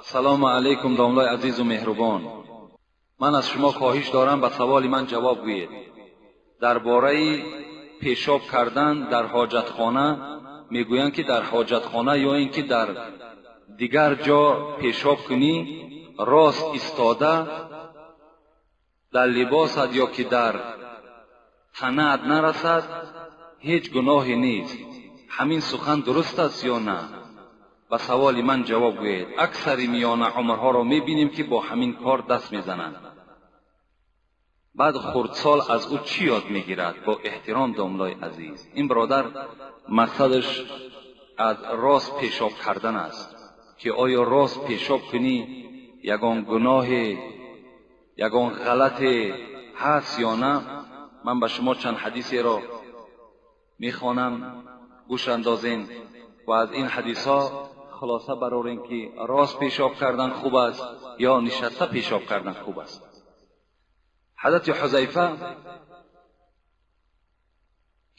Ассалому алайкум, домлای азизу меҳрубон. Ман аз шумо хоҳиш дорам, ба саволи ман ҷавоб гӯед. Дар бораи пешоб кардан дар ҳоҷатхона мегӯянд, ки дар ҳоҷатхона ё ин ки дар дигар ҷо пешоб кунӣ, рост истода дар либосат ё ки дар танаат нарасад, ҳеҷ гуноҳе нест. Ҳамин сухан дуруст аст ё на? Ба саволи ман ҷавоб гӯед. Аксари миёна умрҳоро мебинем, ки бо ҳамин кор даст мезананд. Баъд хурдсол аз ӯ чӣ ёд мегирад? Бо эҳтиром, домлои азиз. Ин бародар мақсадаш аз рост пешоб кардан аст, ки оё рост пешоб кунӣ, ягон гуноҳе, ягон ғалате ҳаст ё на. Ман ба шумо чанд ҳадисеро мехонам, гӯш андозен ва аз ин ҳадисҳо хулоса барорем, ки рост пешоб кардан хуб аст ё нишаста пешоб кардан хуб аст. Ҳазрати Ҳузайфа,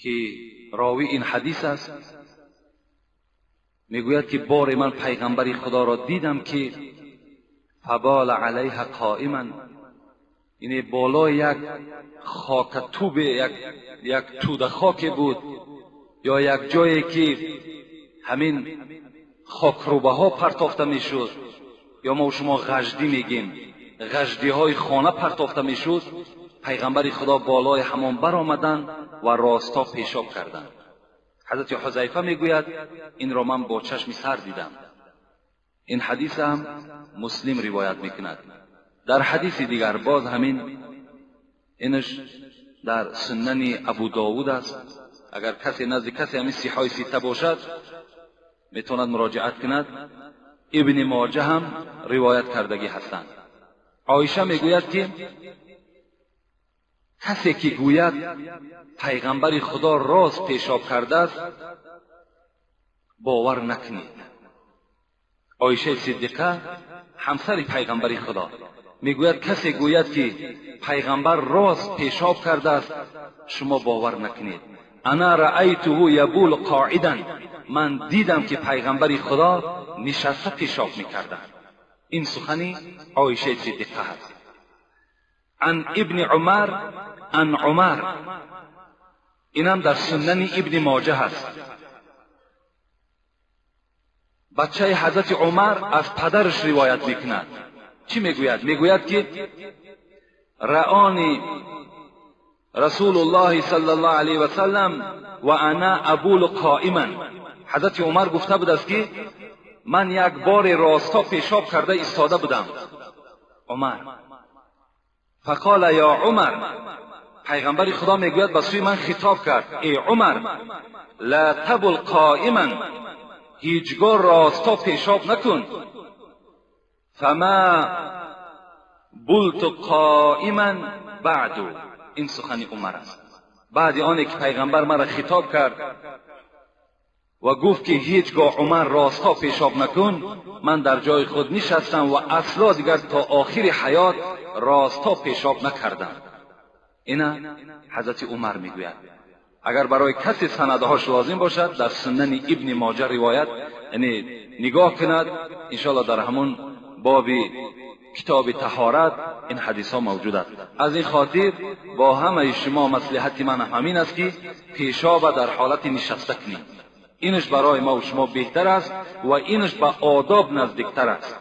ки ровии ин ҳадис аст, мегӯяд, ки боре ман пайғамбари Худоро дидам, ки фабола алайҳа қоиман, яъне болои як хокатубе, як тӯда хоке буд ё як ҷое ки ҳамин хокрӯбаҳо партофта мешуд, ё мо шумо ғаждӣ мегем, ғаждиҳои хона партофта мешуд, пайғамбари Худо болои ҳамон баромаданд ва росто пешоб карданд. Ҳазрати Ҳузайфа мегӯяд, инро ман бо чашми сар дидам. Ин ҳадис ҳам Муслим ривоят мекунад. Дар ҳадиси дигар боз ҳамин, инаш дар Сунани Абу Довуд аст. Агар касе назди касе ҳамин сиҳои ситта бошад, метавонад муроҷиат кунад. Ибни Моҷа ҳам ривоят кардагӣ ҳастанд. Оиша мегӯяд, ки касе ки гӯяд пайғамбари Худо рост пешоб кардааст, бовар накунед. Оишаи Сиддиқа, ҳамсари пайғамбари Худо, мегӯяд, касе гӯяд, ки пайғамбар рост пешоб кардааст, шумо бовар накунед. Ана раайтуҳу ябул қоидан, ман дидам, ки пайғамбари Худо нишаста пешоб мекарданд. Ин сухани Оишаи Сиддиқа ҳаст. Ан Ибни Умар ан Умар, инам дар Сунани Ибни Моҷа ҳаст. Бачаи ҳазрати Умар аз падараш ривоят мекунад. Чӣ мегӯяд? Мегӯяд, ки раони Расулуллоҳи саллаллоҳу алайҳи васаллам ва ана абулу қоиман. Ҳазрати Умар гуфта будааст, ки ман як боре росто пешоб карда истода будам. Умар фақола ё Умар, пайғамбари Худо мегӯяд, ба сӯи ман хитоб кард: эй Умар, ла табул қоиман, ҳеҷгоҳ росто пешоб накун. Фама булту қоиман баъду. Ин сухани Умар аст. Баъди оне ки пайғамбар маро хитоб кард ва гуфт, ки ҳеҷ гоҳ, Умар, ростҳо пешоб накун, ман дар ҷои худ нишастам ва асло дигар то охири ҳаёт ростҳо пешоб накардам. Ина ҳазрати Умар мегӯяд. Агар барои касе санадҳош лозим бошад, дар Сунани Ибни Моҷа ривоят, яъне нигоҳ кунад, иншоалло дар ҳамон боби китоби таҳорат ин ҳадисҳо мавҷуд аст. Аз ин хотир бо ҳамаи шумо маслиҳати ман ҳамин аст, ки пешоба дар ҳолати нишаста кунем. Инаш барои мо шумо беҳтар аст ва инаш ба одоб наздиктар аст.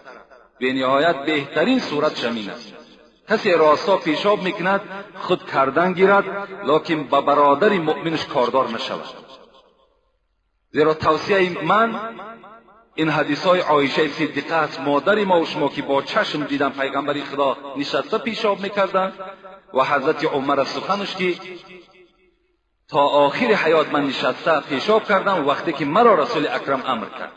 Бениҳоят беҳтарин суратш ҳамин аст. Касе росто пешоб мекунад, худ кардан гирад, лекин ба бародари муъминаш кордор нашавад. Зеро тавсияи ман ин ҳадисҳои Оишаи Сиддиқа аст, модари мо шумо, ки бо чашм дидан пайғамбари Худо нишаста пешоб мекарданд, ва ҳазрати Умар суханаш, ки то охири ҳаёт ман нишаста пешоб кардам, вақте ки маро Расули Акрам амр кард.